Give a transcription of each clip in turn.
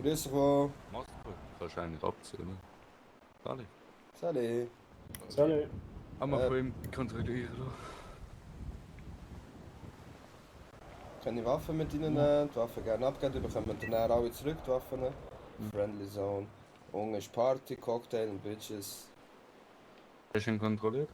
Grüß dich wohl. Mach's gut. Kannst du eigentlich abziehen, ne? Alle. Salut. Salut. Haben wir von ihm kontrollieren lassen. Keine Waffen mit ihnen nehmen, die Waffen gerne abgeben, die bekommen dann alle zurück, die Waffen. Friendly Zone. Unten ist Party, Cocktail und Bitches. Hast du ihn kontrolliert?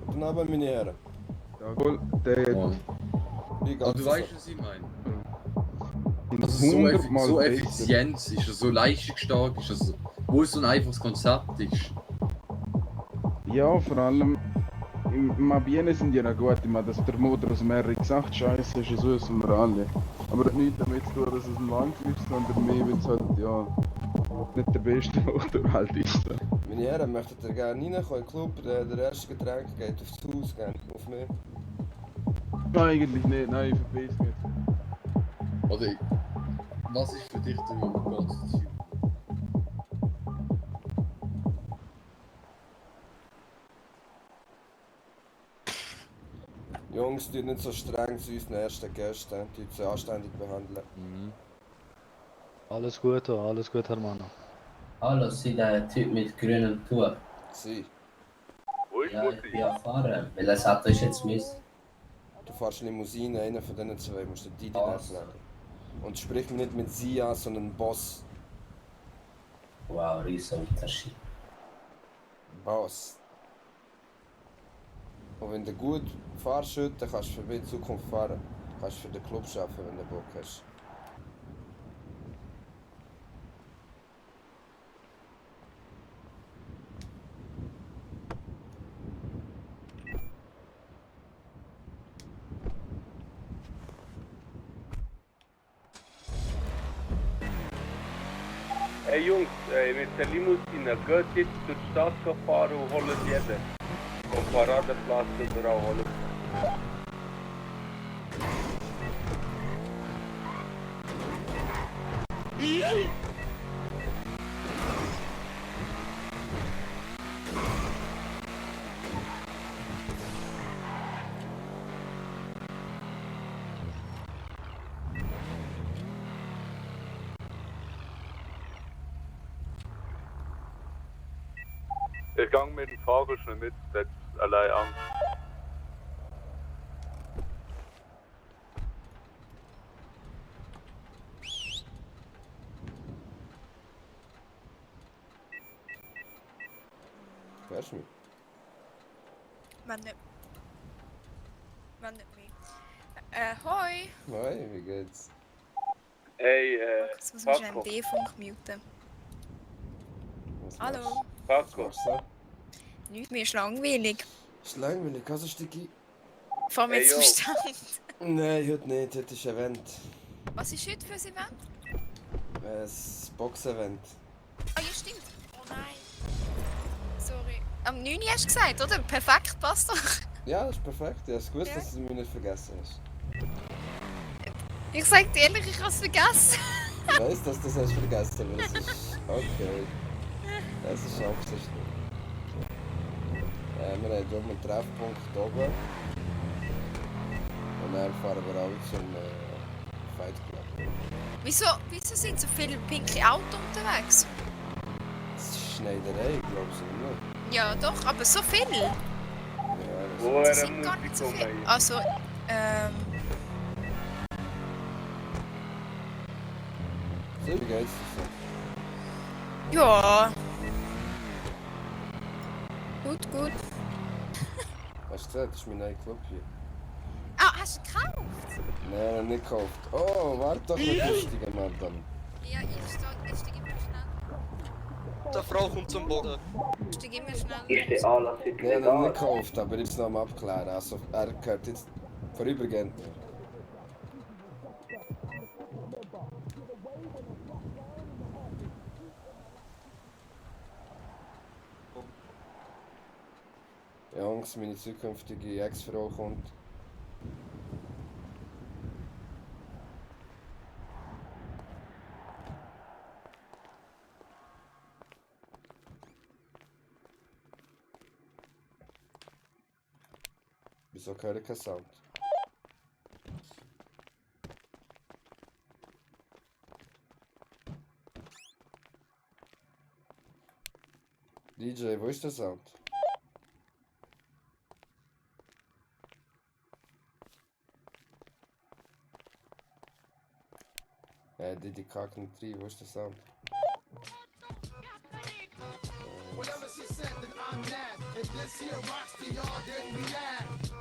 Guten Abend, meine Herren. Jawohl, der Ja. Wie Aber geht's du weißt, so? was ich meine. hat Also so, 100-mal so besser. effizient ist er, so leistungsstark ist er, so, wo es so ein einfaches Konzept ist. Ja, vor allem im Mabiene sind ja noch gut. Ich meine, dass der Motor aus dem RX-8 scheiße ist, das wissen wir alle. Aber das hat nichts damit zu tun, dass es ein Langweg ist, sondern mehr, weil es halt, ja, nicht der beste Motor halt ist. Meine Herren, möchtet ihr gerne reinkommen in den Club? Der erste Getränk geht aufs Haus, gerne auf mich. Eigentlich nicht, nein, ich verpiss mich. Oder was ist für dich der übergangen Ziel? Jungs, die nicht so streng zu unseren ersten Gästen, die sie anständig behandeln. Mhm. Alles gut, Herr Mann. Hallo, Sie der Typ mit grünem Tuch. Sie, Wo ist Ja, ich bin ja Fahrer. Welches Auto ist jetzt mis? du fährst Limousine, einer von diesen zwei, musst du die Was? nehmen. Und sprich mich nicht mit Sie an, sondern Boss. Wow, riesen Unterschied. Boss. Und wenn du gut fahrst, dann kannst du für mich in Zukunft fahren. Kannst für den Club arbeiten, wenn du Bock hast. Hey Jungs, mit der Limousine, geht jetzt durch die Stadt fahren und holen jeden. Vom Paradeplatz überall holen. Ich gang mit dem Fahrer schon mit, das ist allein Angst. Hörst du mich? Man nimmt mich. Hoi! Hoi, wie geht's? Hey, Jetzt muss man schnell Paco, den D-Funk muten. Was Hallo! machst du? Paco. Was machst Nicht, mir ist langweilig. du? Ist langweilig, also Stigi? Vor mir Hey, yo. Zustand. Nein, heute nicht, heute ist ein Event. Was ist heute für ein Event? Ein Box-Event. Ah, ja, stimmt. Oh nein. Sorry. Am 9. hast du gesagt, oder? Perfekt, passt doch. Ja, das ist perfekt. Ich habe gewusst, Ja. dass du mich nicht vergessen hast. Ich sag dir ehrlich, ich hab's vergessen. Ich weiss, dass du das hast vergessen, aber es ist okay. Es ist absichtlich. Wir haben oben einen Treffpunkt oben. Und dann fahren wir alle zum Fight Club. Wieso sind so viele pinke Autos unterwegs? Das ist Schneiderei, glaubst du nicht? Ja, doch, aber so viel. Ja, Wo Das er sind gar nicht Musik so kommen. viel. Also, so wie geht's dir so? ja. Gut. Hast du gesehen, das ist mein neuer Club hier. Ah, hast du gekauft? Nein, noch nicht gekauft. Oh, warte doch nicht, lustige Madame. Ja, ich steig immer schnell. Der Frau kommt zum Boden. Ich steig immer schnell. Ist der Anlass jetzt Nein, noch nicht legal? gekauft, aber ich muss noch mal abklären. Also, er gehört jetzt vorübergehend mir. Jungs, meine zukünftige Ex-Frau kommt. Wieso höre ich keinen Sound? DJ, wo ist der Sound? Die kacken 3, wo ist der Sound? Whatever she said, then I'm that. If this here rocks to y'all, then we laugh.